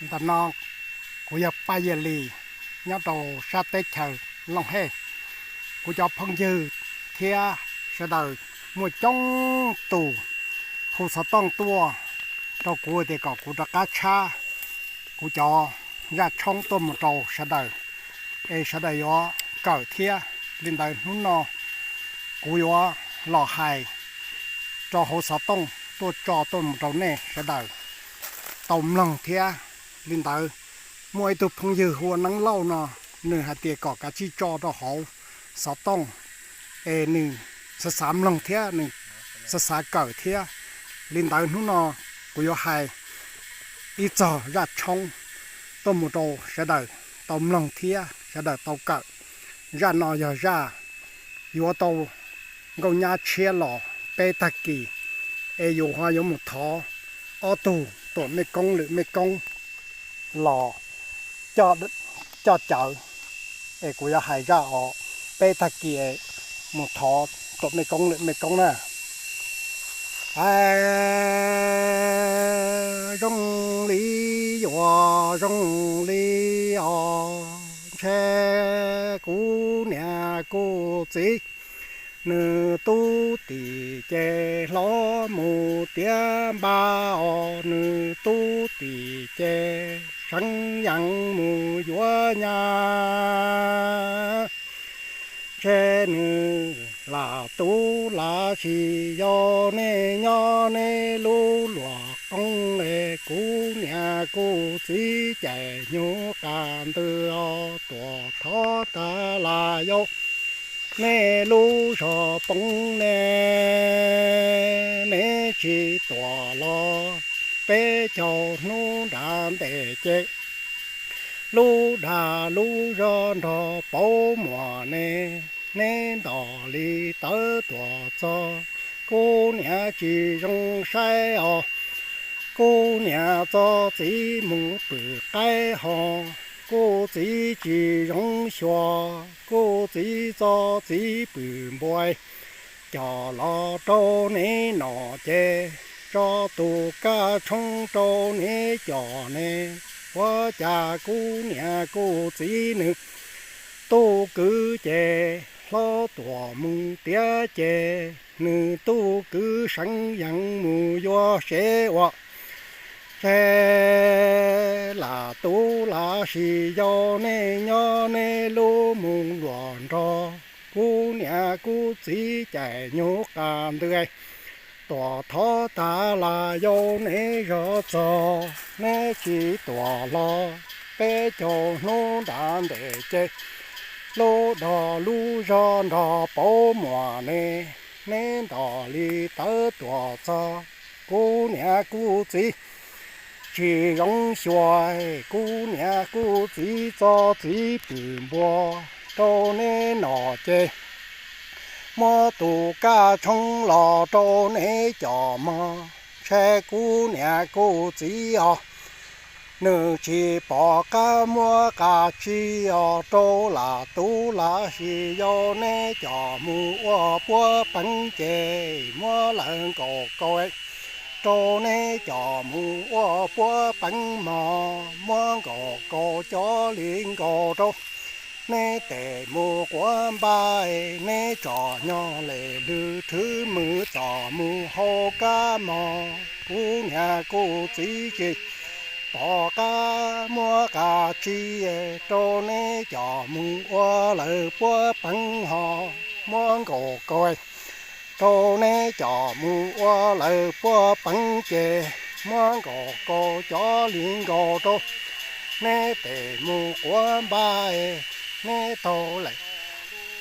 Ntawm no kuv yog Paj Yias Lis nyob rau sab teb chaws Looj Hej. Kuv cov phooj ywg thiab sawv daws muaj coob tus hu xov tooj tuaj rau kuv tias kom kuv rov qab tshab kuv cov zaj tshoob tuaj mus rau sawv daws, es sawv daws yuav kawm thiab. Li ntawd hnub no kuv yuav los hais rau hauv xov tooj tuaj tso tuaj mus rau nej sawv daws tau mloog thiab. Li ntawd muaj ib tug phooj ywg hu ua Neeb Lauj no, nws hais tias kom kav tsij tso rau hauv xov tooj, es nws xav xav mloog thiab nws xav xav kawm thiab. Li ntawd hnub no kuv yuav hais ib txog zaj tshoob tuaj mus rau sawv daws tau mloog thiab sawv daws tau kawm. Zaj no yog zaj yuav tau nkauj nyab tshiab los peb tag kis, es yus ho yuav mus thov ob tug tuam mej koob lwm mej koob los coj cawv. Es kuv yuav hais zaj os, peb tag kis mus thov tuam mej koob lwm mej koob na. Hais zoo li yuav zoo li os, ntshe kuv niam kuv txiv, nws tub tim ces hlob mus tiav npab os, nws tub tim ces seev yees mus yuav nyab. Ntshe nws lam tub lam sis yau, nej nyob nej lub luam qoob es kuv niam kuv txiv caij nyuj qas ntws os, tuam thov tag los yau nej lub zog poob ne, neb tsis tuam los peb caug hnub nram ntes ces lub dag lub zog nrog pauv muam ne, neb ntom li tawv tuam txog, kuv niam tsis zoo saib os. Kuv niam txo txiv mus pwm qaib ho, kuv txiv tsis zoo xyuas, kuv txiv txo txiv pwm npua, coj los rau neb nom ces tso tus kaj tshoob rau neb coj ne. Ua cas kuv niam kuv txiv nws tub kwv ces hlob tuam mus tiav ces nws tub kwv seev yees mus yuav sev ua. Ntshe lam tub lam sis yau, nej nyob nej lub mus luam nrog, kuv niam kuv txiv caij nyuj qas ntws, tuam thov tag los yau neb zog txog, neb tsis tuam los peb caug hnub nram ntes ces lub dag lub zog nrog pauv muam ne, neb ntom li tawv tuam txog, kuv niam kuv txiv tsis zoo xyuas, kuv niam kuv txiv txo txiv pwm npua rau neb nom ces muab tus kaj tshoob los rau neb coj mog. Ntshe kuv niam kuv txiv os, nws tsis pom qab muab qab tsi os, rau lam tub lam sis yau, neb coj mus ua puab peev ces muab lawv nkaus kaus rau neb coj mus ua puab peev mog, muab nkaus kaus cov li nkaus rau neb tes mus quav npab, neb tsom nyog lem lwg rhwv mws txom mus hau kab mog. Kuv niam kuv txiv tsis pom qab muab qab tsi rau neb coj mus ua lawv puab peev ho, muab nkaus kaus rau neb coj mus ua lawv puab peev ces muab nkaus kaus cov li nkaus rau neb tes mus quav npab, neb taug lem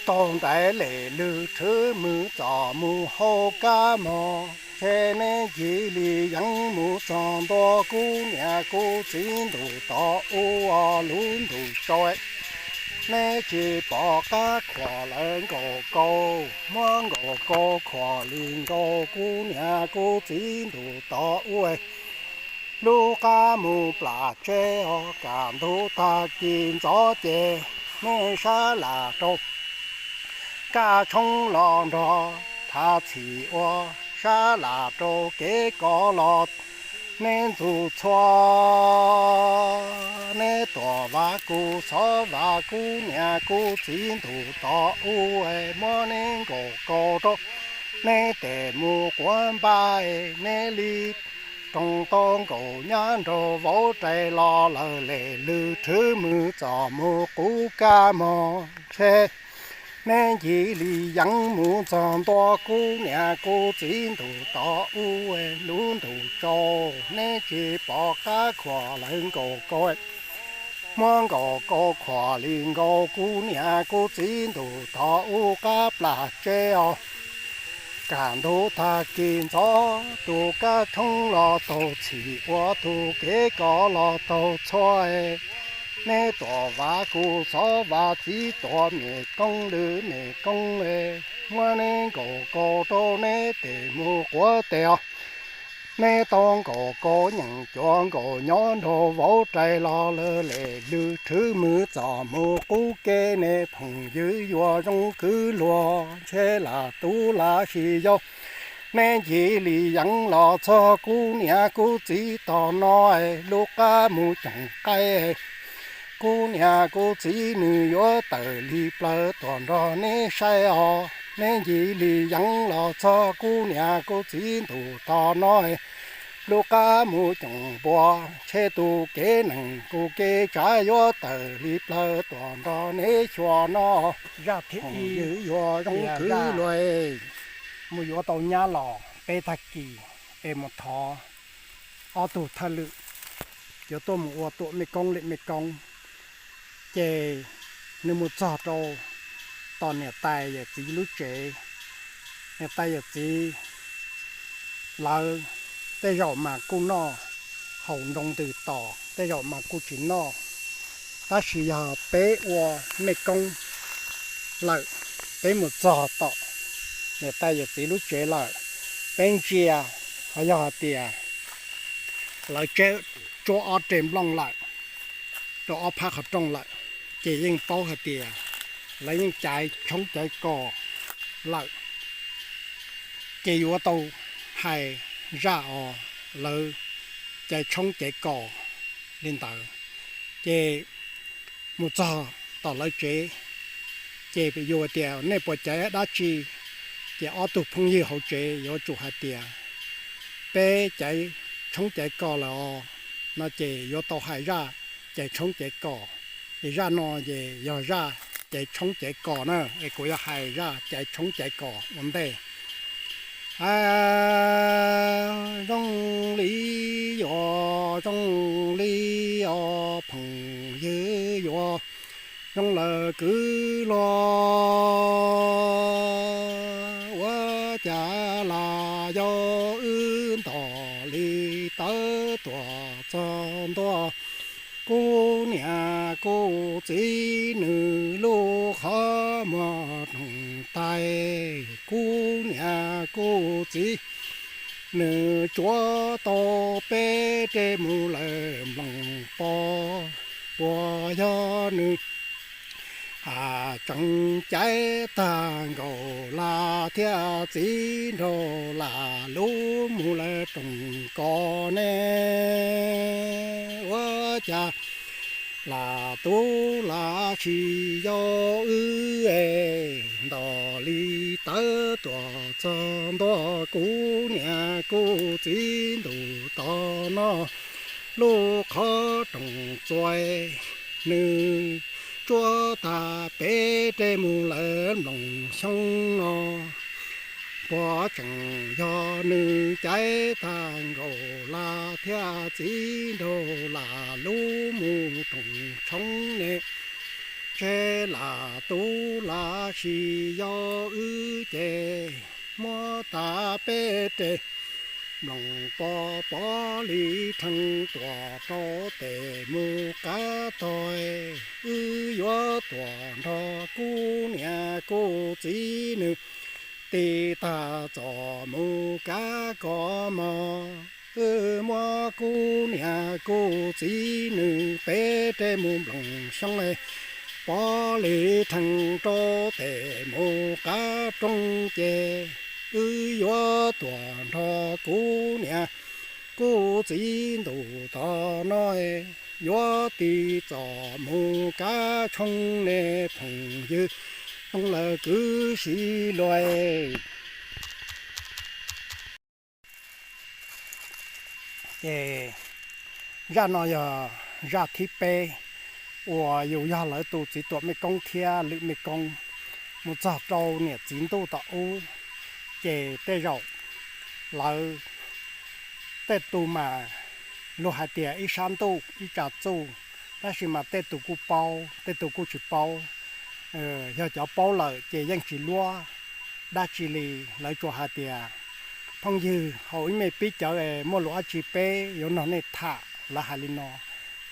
taug nraim lem lwg rhwv mws txom mus hau kab mog. Ntshe neb ncig li yeev mus txog ntua kuv niam kuv txiv ntuj tom ub os, lub ntuj tsau, neb tsis pom qab khuam lawv nkaus kaus, muab nkaus kaus khuam li nkaus kuv niam kuv txiv ntuj tom ub. Lub qab mus plam tseb os, kaj ntug tag kis ntxov ces neb sab lam rau kaj tshoob los nrog thav txhim ua, sab lam rau kev kov los Neb ntxub txhua, neb tuam vav kuv xov vav, kuv niam kuv txiv ntuj tos ub, muab neb nkaus kaus rau, neb tes mus quav npab, neb li roos tau nkaus nyab nraug vauv rais los lawm, lem lwg rhwv mws txom mus qub kab mog ntshe. Neb ncig li yeev mus txog ntua, kuv niam kuv txiv ntuj tos ub, lub ntuj tsaus, neb tsis pom qab khuam lawv nkaus kaus, muab nkaus kaus khuam li nkaus, kuv niam kuv txiv ntuj tos ub, qab plas tseb os. Kaj ntug tag kis ntxov, tus kab tshoob los taug txhim ua, tus kev kos los taug txhua. Neb tuam vav kuv xov vav, txiv tuam me koob lwm me koob, muab neb nkaus kaus rau, neb tes mus quav tes os. Neb tau nkaus kaus nyeem cuav nkaus nyab nraug vauv rais los lawm, lem lwg rhwv mws txom mus qub kev, nej phooj ywg yuav zoo kwv luag ntshe lam tub lam sis yau. Neb ncig li yeev los txog, kuv niam kuv txiv tos no, lub qab mus coom qaib. Kuv niam kuv txiv nws yuav tawm li plaws tuaj nrog neb saib os. Neb ncig li yeev los txog, kuv niam kuv txiv ntuj tos no, lub qab mus coom npua, ntshe tus kev neeg kuv kev tsav yuav tawm li plaws tuaj nrog neb xyuas no. Zaj thib ib, ywg yuav zoo kwv luag, mus yuav tau nyab los peb tag kis, es mus thov ob tug thawj lwm yuav tuaj mus ua tuam mej koob lwm mej koob. Ces nws mus txog rau tom niam tais yawm txiv lub tsev. Niam tais yawm txiv lawv tej zaum mas kuj noj haus nroo ntws tos, tej zaum mas kuj tsis noj. Tab sis yog peb ua mej koob lawm, peb mus txog tom niam tais yawm txiv lub tsev lawm, peb ntsia, ho yog hais tias lawv tseb tsuab ob reg nplooj lawm rau ob phab qhov rooj lawm, ces yeej paub hais tias lawv yeej caiv tshoob caiv kos lawm. Ces yuav tau hais zaj os, lawv caiv tshoob caiv kos li ntawd. Ces mus txog tom lawv tsev, ces yus tias nej puas caiv dab tsi, ces ob tug phooj ywg hauv tsev yuav tsum hais tias peb caiv tshoob caiv kos lawm os no, ces yuav tau hais zaj caiv tshoob caiv kos. Ces zaj no ces yog zaj caiv tshoob caiv kos na, es kuv yuav hais zaj caiv tshoob caiv kos ua ntej. Zoo li yuav, zoo li os phooj ywg yuav, zoo lawm kwv luag, ua cas lam yog wb nto li tawv tuaj txog ntua. Kuv niam kuv txiv nws lub qhov muag rooj tais, kuv niam kuv txiv nws tsuav tau peb reg mus lawm nploos pos, puas yog nws tseem caiv tag nkaus lam thiab txiv nraug lam lub mus lawm rooj kos ne. Ua cas lam tub lam sis yau wb es nto li tawv tuaj txog ntua. Kuv niam kuv txiv ntuj tos no, lub qhov rooj txuas nws tsuav tag peb reg mus lawm nploos xyoob no. Puas tseem yog nws caiv tag nkaus lam thiab txiv nraug lam lub mus rooj tshoob ne. Tseg lam tub lam sis yau wb ces muab tag peb reg nploos pos, pov li rhees tuaj rau tes mus qab tog. Wb yuav tuaj nrog kuv niam kuv txiv nws tig tag txoj mus kav kos mog. Wb muab kuv niam kuv txiv nws peb reg mus nploos xyoob, pov li rhees rau tes mus qab roob ces wb yuav tuaj nrog kuv niam Kuv txiv ntuj tom no yuav tig txom mus kav tshoob ne phooj ywg, tooj lawv kwv sib luag. Ces zaj no yog zaj thib peb uas yus yog lawv tus txiv tuam mej koob thiab lwm mej koob mus txog rau niam txiv ntuj tom ub, ces tej zaum lawv tej tus mas luag hais tias ib sab ntuj ib tsa txuj, tab sis mas tej tus kuj paub tej tus kuj tsis paub. Yog cov paub lawm ces yeej tsis luab dab tsi li, lawv tsuas hais tias phooj ywg haus ib me pib cawv es muaj lus dab tsi peb yuav nrog nej tham, lawv hais li no.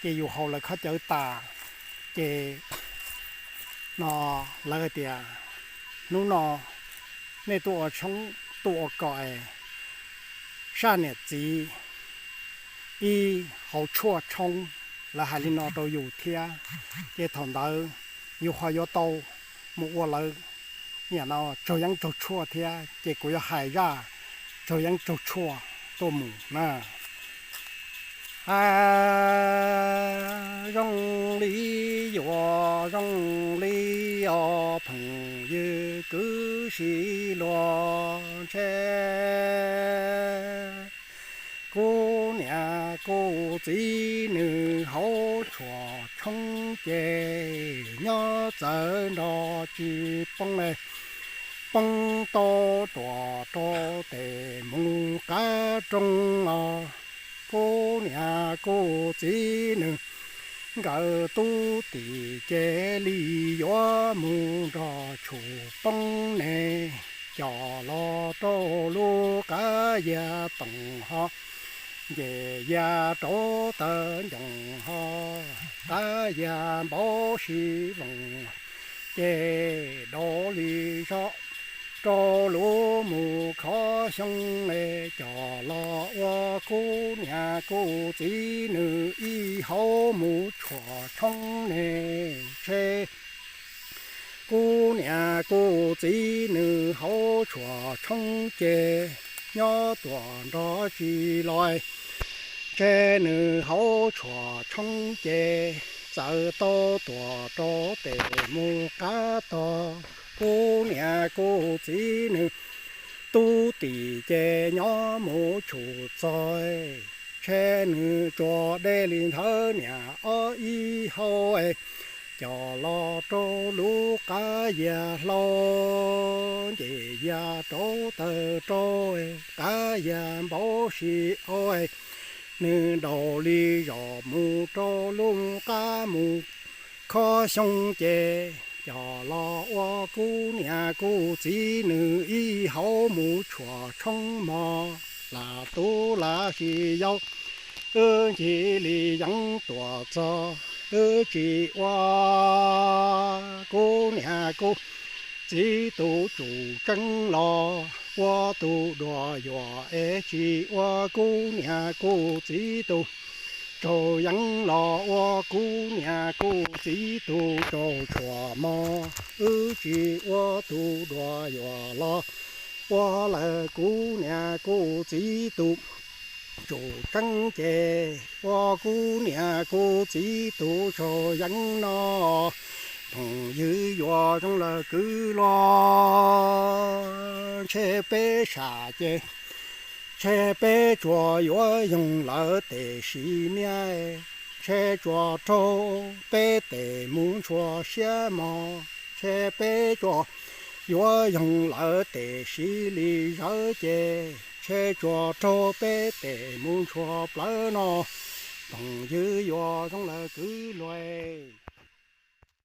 Ces yus haus lawv khob cawv tas, ces no lawv hais tias hnub no nej tuaj ua tshoob tuaj ua kos es saj niam txiv ib hauv tshuaj tshoob, lawv hais li no rau yus thiab. Ces thaum ntawd yus ho yuav tau mus ua lawv niam no tsaug yeeb tsaug tshuaj thiab, ces kuv yuav hais zaj tsaug yeeb tsaug tshuaj tuaj mus na. A, zoo li yuav zoo li os phooj ywg kwv sib luag ntshe. Kuv niam kuv txiv nws hauv tshuaj tshoob ces nyob txawv nrog tsis poob, poob tau ruam rau tes mus qab roob os. Kuv niam kuv txiv nws nkawd tub tim ces li yuav mus nrog tshum poob ne, coj los rau lub qab yag toom ho nce yag rauv taws ncoos ho qab yag npauv si voos, ces dau li zog rau lub mus khov xyoo ne, coj los ua kuv niam kuv txiv nws ib hauv mus tshuaj tshoob ne, ntshe kuv niam kuv txiv nws hauv tshuaj tshoob ces nyob tuaj nrog tsis los, ntshe nws hauv tshuaj tshoob ces txawv tau tuaj rau tes mus qab tog. Kuv niam kuv txiv nws tub tim ces nyob mus tshum txog, ntshe nws tsuas deb li nthawv niam ob ib hauv, coj los rau lub qab yag hlau nce yag rauv taws rau qab yag npauv si o, nws dau li zog mus rau lub qab mus khov xyoo ces coj los ua kuv niam kuv txiv nws ib hauv mus tshuaj tshoob mog. Lam tub lam sis yau, wb ncig li yeeb tuaj txog, wb tsis ua kuv niam kuv txiv tus tsum tseeb los ua tus duas yuam es tsis ua kuv niam kuv txiv tus tsaug yeeb los ua kuv niam kuv txiv tus tsaug tshuaj mog. Wb tsis ua tus duas yuam los ua lawm kuv niam kuv txiv tus tsum tseeb ces ua kuv niam kuv txiv tus tsaug yeeb no. Phooj ywg yuav zoo lawm kwv luag, ntshe peb sam ces ntshe peb tsuas yuav yoog lawv tes sim niaj, ntshe tsuas raug peb tes mus ntshua siab mog. Ntshe peb tsuas yuav yoog lawv tes sim li zawv ces ntshe tsuas raug peb tes mus ntshua plawv no. Phooj ywg yuav zoo lawm kwv luag.